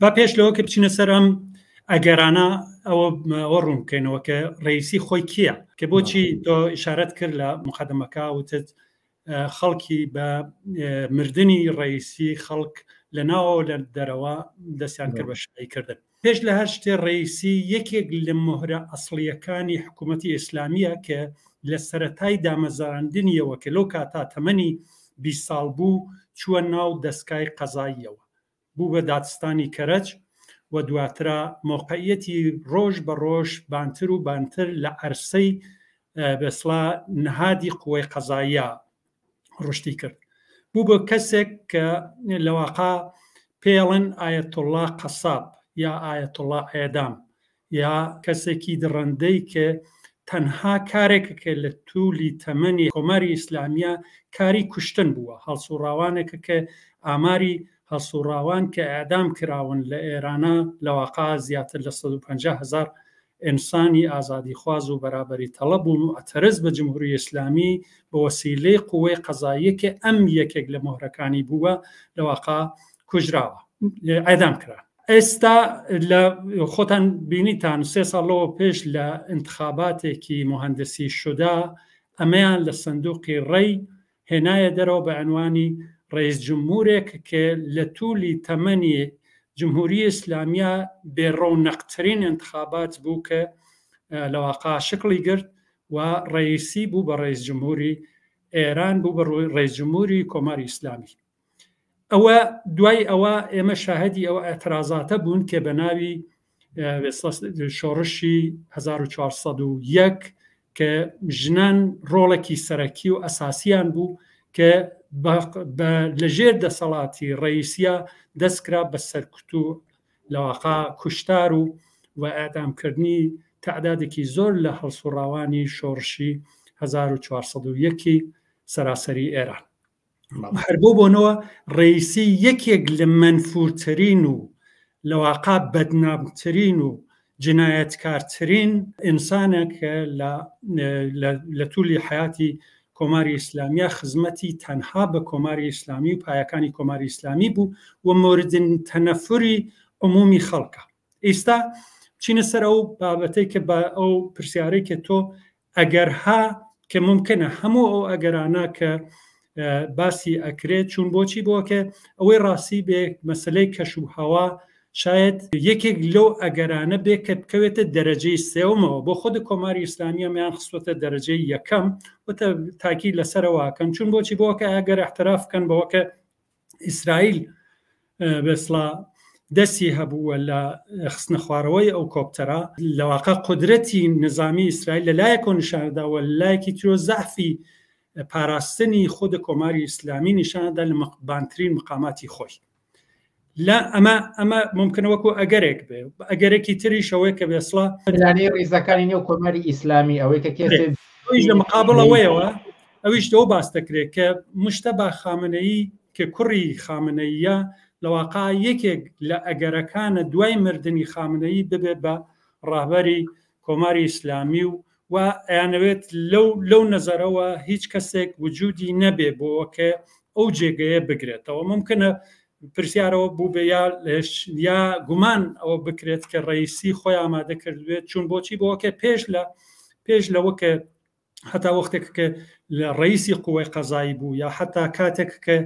با پێش لەوە کە بچینە سەر ئەم ئەگەرانە ئەوە ئەوە ڕوون بکەینەوە کە ڕئیسی خۆی کییە کە بۆچی تۆ ئیشارەت کرد لە مقدمەکە وتت خەڵکی بە مردنی ڕئیسی خەڵک لە ناوەوە لە دەرەوە دەستیان کرد بە شایکردن پێش لە هەر شتێ ڕئیسی یەکێک لە مهرە ئەسڵیەکانی حکوومەتی ئیسلامیە کە لە سەتای دامەزراندنیەوە کە لەو کاتا تەمەنی 20 ساڵ بوو چووە ناو دەستکای قەزاییەوە بوو بە دادستانی کەرەج و دواترا مەوقعیەتی ڕۆژ بە ڕۆژ بانتر و بانتر لە عەرسەی بێسڵا نهادی قوەی قەزاییە ڕشتی کرد. بوو بە کەسێک کە لە واقع پێڵن ئایەتوڵڵا قەساب یا ئایەتوڵڵا ئێدام یا کەسێکی دڕندەی کە تەنها کارێکە کە لە تولی تەمەنی کۆماری ئیسلامیە کاری کوشتن بووە، هەڵسوڕاوانێکە کە ئاماری هەڵسوڕاوان کە ئێعدام کراون لە ئێرانا لە واقع زیاتر لە 150 هەزار ئینسانی ئازادیخواز و بەرابەری تەڵەب و موعتەرز بە جمهوری ئیسلامی بە وەسیلەی قوەی قەزاییە کە ئەم یەکێک لە مۆهرەکانی بووە لە واقع کوژراوە ئێعدام کرا. ئێستا لە خۆتان بینیتان سێ ساڵ لەوە پێش لە ئینتخاباتێکی موهەندسی شدا ئەمەیان لە سندوقی ڕێی هێنایە دەرەوە بە عنوانی ڕئیس جمهورێک کە لە تولی تەمەنی جمهوری ئیسلامیە بێ ڕەونەقترین ئینتخابات بوو کە لە واقع شکڵی گرت و ڕئیسی بوو بە ڕئیس جمهوری ئێران بوو بە ڕئیس جمهوری کۆماری ئیسلامی. ئەوە دوای ئەوە ئێمە شاهدی ئەوە ئەترازاتە بوون کە بە ناوی شۆڕشی 1401 کە ژنان ڕۆڵێکی سەرەکی و ئەساسیان بوو کە لەژێر دەسەڵاتی ڕئیسە دەستکرا بە سەرکوت و لەواقع کوشتار و و ئەدامکردنی تعدادێکی زۆر لە هەڵسوڕاوانی شۆڕشی 1401 سەراسەری ئێران. هەر بۆ بۆنەوە ڕئیسی یەکێک لە مەنفورترین و لەواقع بەدنامترین و جنایەتکارترین ئینسانە کە لە تولی حیاتی کۆماری ئیسلامیە خزمەتی تەنها بە کۆماری ئیسلامی و پایەکانی کۆماری ئیسلامی بوو و مۆردن تەنەفری عمومی خەڵکە. ئیستا بچینە سەر ئەو بابەتەی کە بە ئەو پرسیارەی کە تۆ ئەگەرها کە ممکنە هەموو ئەو ئەگەرانە کە باسی ئەکرێت چون بۆچی بۆکە ئەوەی ڕاستی بێ مەسلەی کەش و هەوا شاید یەکێک لەو ئەگەرانە بێ کە بکەوێتە دەرەجەی سێومەوە بۆ خود کۆماری ئیسلامیە میان خستوەتە دەرەجەی یەکەم وتە تاکی لەسەرەوەکەن چون بۆچی بۆکە ئەگەر احتراف بکەن بەوەکە ئیسرائیل بێسڵا دەستی هەبووە لە خستنەخوارەوەی ئەو کۆپتەرە لەواقع قودرەتی نظامی ئیسرائیل لە لایەکەوە نیشاندا و لایەکی ترۆ زەعفی پاراستنی خود کۆماری ئیسلامی نیشاندا لە بانترین مقاماتی خۆی لا ئەمە ئەمە ممکنە وەکو ئەگەرێک بێ ئەگەرێکی تریش ئەوەیە کە بێسڵا لانی ڕیزەکانی نێو کۆماری ئیسلامی ئەوەی کە کێسێ لە مقابڵ ئەوەیەوە ئەویش لەوە باس دەکرێت کە مشتەبا خامنەیی کە کوڕی خامنەییە لە واقع یەکێک لە ئەگەرەکانە دوای مردنی خامنەیی ببێت بە ڕابەری کۆماری ئیسلامی و و ئەیانەوێت لەو لەو نەزەرەوە هیچ کەسێک وجودی نەبێ بۆ کە ئەو جێگەیە بگرێتەوە ممکنە پرسیارەوە بوو بێ یا یا گومان ئەوە بکرێت کە ڕئیسی خۆی ئامادە کردوێت چون بۆچی بۆکە پێش لە پێش لەوە کە هەتا وەختێک کە لە ڕئیسی قوەی قەزایی بوو یا حتا کاتێک کە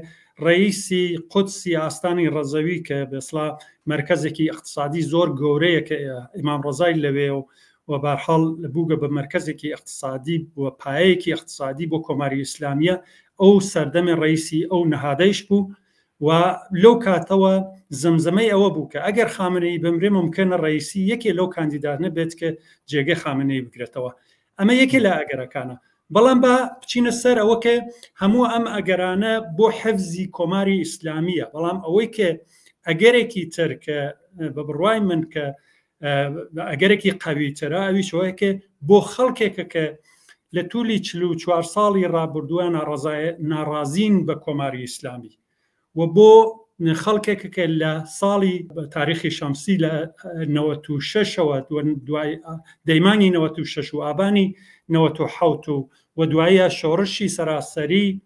ڕئیسی قودسی ئاستانی ڕەزەوی کە بەسڵا مەرکەزێکی اقتصادی زۆر گەورەیە کە ئیمام ڕەزای لەوێ و و بارحاڵ بووگە بە مەرکەزێکی اقتصادی و پایەیەکی اقتصادی بۆ کۆماری ئیسلامیە ئەو سەردەمی ڕئیسی ئەو نەهادەیش بوو و لەو کاتەوە زەمزەمەی ئەوە بوو کە ئەگەر خامنەیی بمرێ ممکنە ڕئیسی یەکێ لەو کاندیدانە بێت کە جێگەی خامنەیی بگرێتەوە ئەمە یەکێ لە ئەگەرەکانە بەڵام با بچینە سەر ئەوە کە هەموو ئەم ئەگەرانە بۆ حەفزی کۆماری ئیسلامیە بەڵام ئەوەی کە ئەگەرێکی تر کە بە بڕوای من کە ئەگەرێکی قەویترە ئەویش ئەوەیە کە بۆ خەڵکێکە کە لە تولی 44 ساڵی ڕابردووە ناڕازین بە کۆماری ئیسلامی و بۆ خەڵکێک کە لە ساڵی تاریخی شەمسی لە 96ەوە دوای دەیمانگی 96 و ئابانی 97 و دوایە شۆڕشی سەراسەری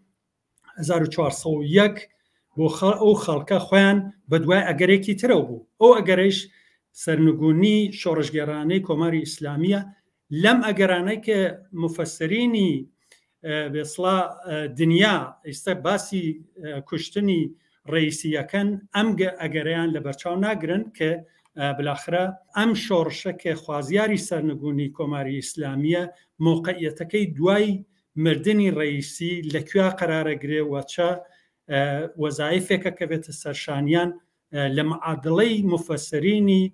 1401 بۆ ئەو خەڵکە خۆیان بە دوای ئەگەرێکی ترەوە بوو ئەو ئەگەرەیش سەرنگونی شۆڕشگێڕانەی کۆماری ئیسلامیە لەم ئەگەرانەی کە مفەسرینی بێسڵا دنیا ئیستا باسی کوشتنی ڕئیسیەکەن ئەم ئەگەرەیان لە بەرچاو ناگرن کە بلاخرە ئەم شۆڕشە کە خوازیاری سەرنگونی کۆماری ئیسلامیە مەوقعیەتەکەی دوای مردنی ڕئیسی لە کوێ قەرارەگرێ و چە وەزایفێکە کەوێتە سەرشانیان لە معادڵەی موفەسرینی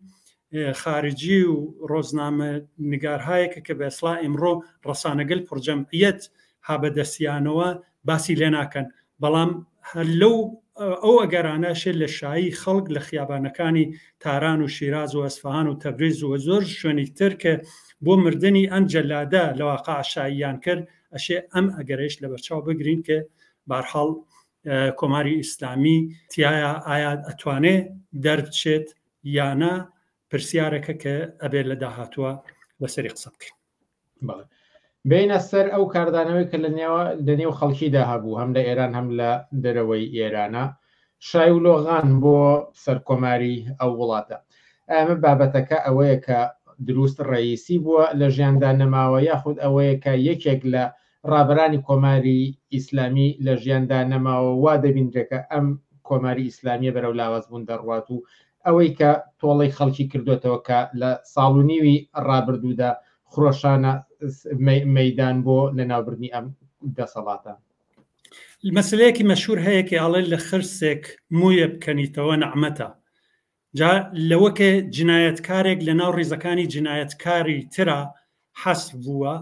خارجی و ڕۆزنامە نگارهایەکە کە بە ئێسڵا ئیمڕۆ ڕەسانەگەل پڕجەمعیەت ها بە دەسیانەوە باسی لێ ناکەن بەڵام هەر لەو ئەو ئەگەرانە شێ لە شایی خەڵک لە خیابانەکانی تاران و شیراز و ئەسفەهان و تەبریز و زۆر شوێنی تر کە بۆ مردنی ئەم جەلادە لە واقع شاییان کرد ئەشێ ئەم ئەگەرەیش لەبەرچاو بگرین کە بارحاڵ کۆماری ئیسلامی تایە ئایا ئەتوانێ دەربچێت یانە پرسیارەکە کە ئەبێت لە داهاتووە لەسەری قسە بکەین. بەڵێ بینە سەر ئەو کاردانەوەی کە لە نێوە لە نێو خەڵکیدا هەبوو هەم لە ئێران هەم لە دەرەوەی ئێرانە شای و لۆغان بۆ سەرکۆماری ئەو وڵاتە ئەمە بابەتەکە ئەوەیە کە دروست ڕئیسی بووە لە ژیاندا نەماوە یاخود ئەوەیە کە یەکێک لە ڕابەرانی کۆماری ئیسلامی لە ژیاندا نەماوە وا دەبیندرێت کە ئەم کۆماری ئیسلامیە بەرەو لاوازبوون دەڕوات و ئەوەی کە تۆڵەی خەڵکی کردوێتەوە کە لە ساڵ و نیوی ڕابردوودا خرۆشانە مەدان بۆ لەناوبردنی ئەم دەسەڵاتە. مەسلەیەکی مەشهور هەیە کە ئەڵێ لە خرسێک موویە بکەنیتەوە نەعمەتە جا لەوە کە جنایەتکارێک لە ناو ڕیزەکانی جنایەتکاری ترا حەسف بووە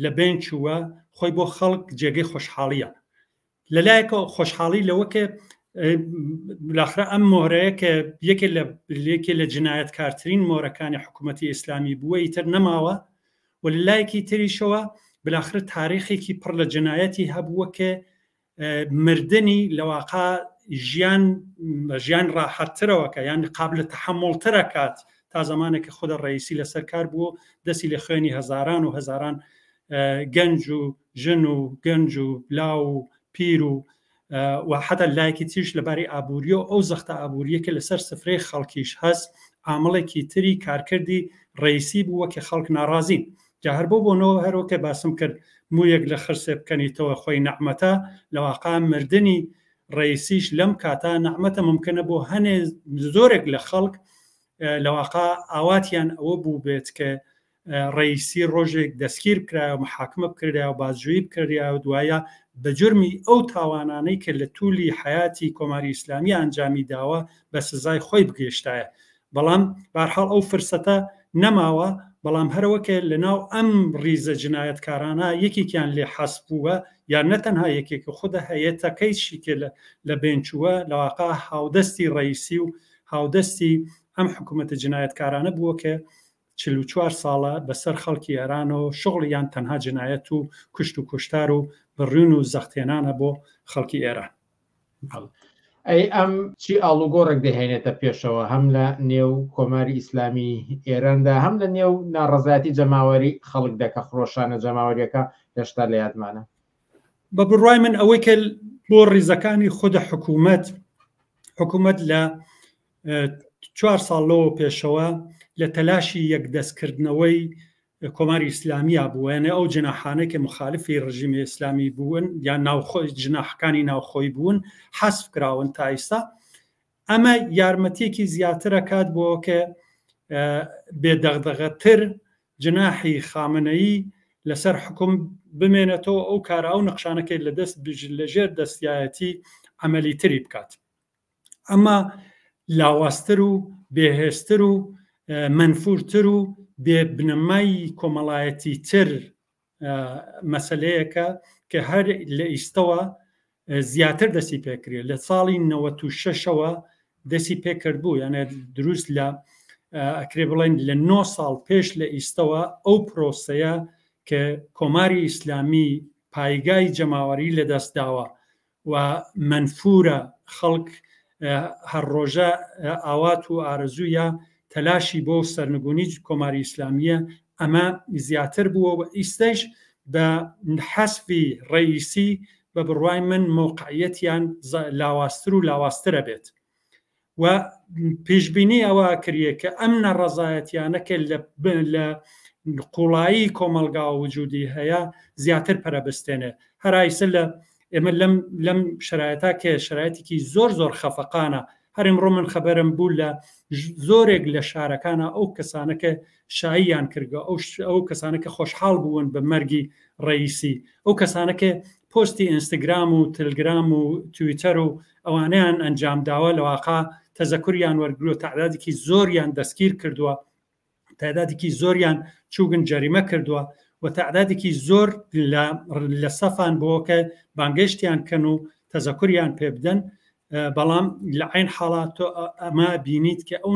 لە بەین چووە خۆی بۆ خەڵک جێگەی خۆشحاڵیە لەلایەکەوە خۆشحاڵی لەوە کە لاخرا ئەم مۆرەیە کە یەکێ لە یەکێ لە جنایەتکارترین مۆرەکانی حکوومەتی ئیسلامی بووە ئیتر نەماوە و لە لایەکی تریشەوە بلاخرە تاریخێکی پڕ لە جنایەتی هەبووە کە مردنی لەواقع ژیان ژیان ڕاحەتترەوە کە یان قابلە تەحملترە کات تا زمانێک کە خودە ڕئیسی لەسەر کار بوو دەستی لە خوێنی هەزاران و هەزاران گەنج و ژن و گەنج و لاو و پیر و و حتا لایەکی تریش لەبارەی ئابووری و ئەو زەختە ئابووریە کە لەسەر سفرەی خەڵکیش هەست عامڵێکی تری کارکردی ڕئیسی بووە کە خەڵک ناڕازین جا هەر بەو بۆنەوە هەر وەکێ باسم کرد موویەک لە خرسێ بکەنیتەوە خۆی نەعمەتە، لە واقع مردنی ڕەیسیش لەم کاتە نەعمەتە مومکەنە بۆ هەنێ زۆرێک لە خەڵک لە واقع ئاواتیان ئەوە بوو بێت کە ڕەیسی ڕۆژێک دەستگیر بکرایە و محاکمە بکردایە و بازجویی بکردایە و دوایە بە جرمی ئەو تاوانانەی کە لە تولی حیاتی کۆماری ئیسلامی ئەنجامی داوە بە سزای خۆی بگەیشتایە بەڵام بارحاڵ ئەو فرسەتە نەماوە، بەڵام هەرەوەکێ لەناو ئەم ڕیزە جنایەتکارانە یەکێکیان لێ حەسف بووە یان نە تەنها یەکێک خودە هەیەتەکەیشی کە لە بەین چووە لەواقع هاودەستی ڕەیسی و هاودەستی ئەم حکوومەتە جنایەتکارانە بووە کە 44 ساڵە بەسەر خەڵکی ئێرانەوە شغڵیان تەنها جنایەت و کوشت و کوشتار و بڕین و زەختهێنانە بۆ خەڵکی ئێران. ئەی ئەم چی ئاڵوگۆڕێک دەهێنێتە پێشەوە هەم لە نێو کۆماری ئیسلامی ئێراندا هەم لە نێو ناڕەزایەتی جەماوەری خەڵکدا کە خرۆشانە جەماوەریەکە هێشتا لە یادمانە؟ بە بڕوای من ئەوەی کە بۆ ڕیزەکانی خودە حکوومەت حکوومەت لە چوار ساڵ لەوە پێشەوە لە تەلاشی یەکدەستکردنەوەی کۆماری ئیسلامیا بووە یانێ ئەو جناحانەی کە مخالفی ڕژیمی ئیسلامی بوون یان ناوخۆی جناحەکانی ناوخۆی بوون حەسف کراون تا ئیستا ئەمە یارمەتیەکی زیاترە کات بۆ کە بێدەغدەغەتر جناحی خامنەیی لەسەر حکوم بمێنێتەوە ئەو کارە ئەو نەخشانەکەی لە دەست لەژێر دەستایەتی عملی تری بکات ئەمە لاوازتر و بێهێزتر و مەنفورتر و بێ بنەمای کۆمەڵایەتی تر مەسلەیەکە کە هەر لە ئیستەوە زیاتر دەستی پێکرێت لە ساڵی 96ەوە دەستی پێکرد بوو یانە دروست لە ئەکرێ بڵێن لە 9 ساڵ پێش لە ئیستەوە ئەو پرۆسەیە کە کۆماری ئیسلامی پایگای جەماوەری لەدەست داوە و مەنفورە خەڵک هەر ڕۆژە ئاوات و ئارەزوویە تەلاشی بۆ سەرنگونی کۆماری ئیسلامیە ئەمە زیاتر بووە و ئیستەش بە حەسفی ڕەئیسی بە بڕوای من مەوقعیەتیان لاوازتر و لاوازترە بێت و پێشبینی ئەوە کریە کە ئەم ناڕەزایەتیانە کە لە قوڵایی کۆمەڵگا وجودی هەیە زیاتر پەرە بستێنێ. هەرایسە لە ئێمە لەم لەم شرایەتا کە شرایەتێکی زۆر زۆر خەفەقانە، هەر ئمڕۆ من خەبەرم بوو لە زۆرێک لە شارەکانە ئەو کەسانە کە شاییان کردگە، ئەو کەسانە کە خۆشحاڵ بوون بە مەرگی ڕەئیسی، ئەو کەسانە کە پۆستی ئینستاگرام و تلگرام و تویتەر و ئەوانەیان ئەنجام داوە لە واقع تەزەکوریان وەرگرو تەعدادێکی زۆریان دەستگیر کردووە، تعدادێکی زۆریان چوگن جەریمە کردووە و تعدادێکی زۆر لە سەفان بۆ کە بانگێشتیان کەن و تەزەکوریان پێ بدەن. بەڵام لە عین حاڵا تۆ ئەمە بینیت کە ئەو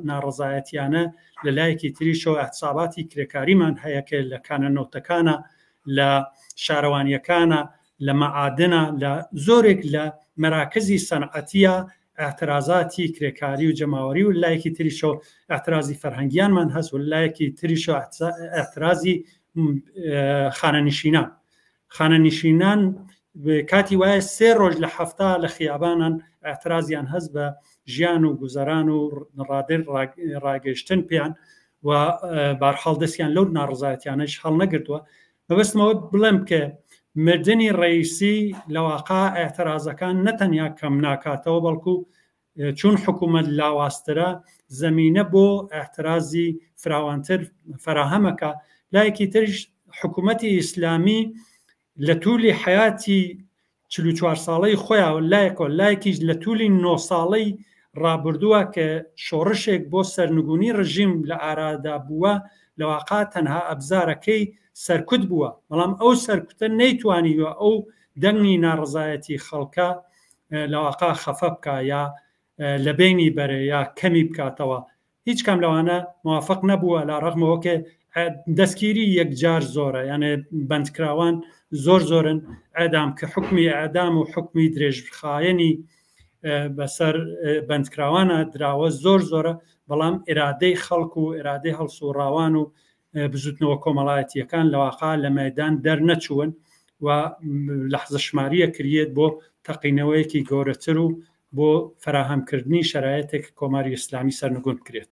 ناڕەزایەتیانە لە لایەکی تریشەوە احتساباتی کرێکاریمان هەیە کە لە کانە نەوتەکانە، لە شارەوانیەکانە، لە مەعادنە، لە زۆرێک لە مەراکزی سەنعەتیە اعترازاتی کرێکاری و جەماوەری و لایەکی تریشەوە اعترازی فەرهەنگیانمان هەست و لایەکی تریشەوە اعترازی خانەنشینان. خانەنشینان کاتی وایە 3 ڕۆژ لە هەفتا لە خیابانان اعترازیان هەست بە ژیان و گوزەران و ڕادر ڕاگەیشتن پێیان و بارحاڵ دەستیان لەو ناڕزایەتیانەش هەڵنەگرتووە. مەبەستمەوە بڵێم کە مردنی ڕئیسی لە واقع اعترازەکان نەتەنیا کەم ناکاتەوە، بەڵکو چون حکوومەت لاوازترە زەمینە بۆ اعترازی فراوانتر فراهەمەکە. لایەکی تریش حکوومەتی ئیسلامی لە تولی حیاتی 44 ساڵەی خۆیان لایەکەوە، لایەکیش لە تولی 9 ساڵەی ڕابردووە کە شۆڕشێک بۆ سەرنگونی ڕژیم لە ئارادا بووە، لە واقع تەنها ئەبزارەکەی سەرکوت بووە، بەڵام ئەو سەرکوتە نەیتوانیوە ئەو دەنگی ناڕزایەتی خەڵکە لە واقع خەفە بکە یا لە بینی بەرێ یا کەمی بکاتەوە. هیچ کام لەوانە موافق نەبووە، لا ڕەغمەوە کە دەستگیری یەکجار زۆرە، یانێ بەندکراوان زۆر زۆرن، ئەدام کە حکمی ئەدام و حکمی درێژخایەنی بەسەر بەندکراوانە دراوە زۆر زۆرە، بەڵام ئرادەی خەڵک و ئرادەی هەڵسوڕاوان و بزوتنەوە کۆمەڵایەتیەکان لە واقع لە مەدان دەرنەچوون و لەحزە شماریە کریێت بۆ تەقینەوەیەکی گەورەتر و بۆ فراهەمکردنی شرایەتێک کۆماری ئیسلامی سەرنگون بکرێت.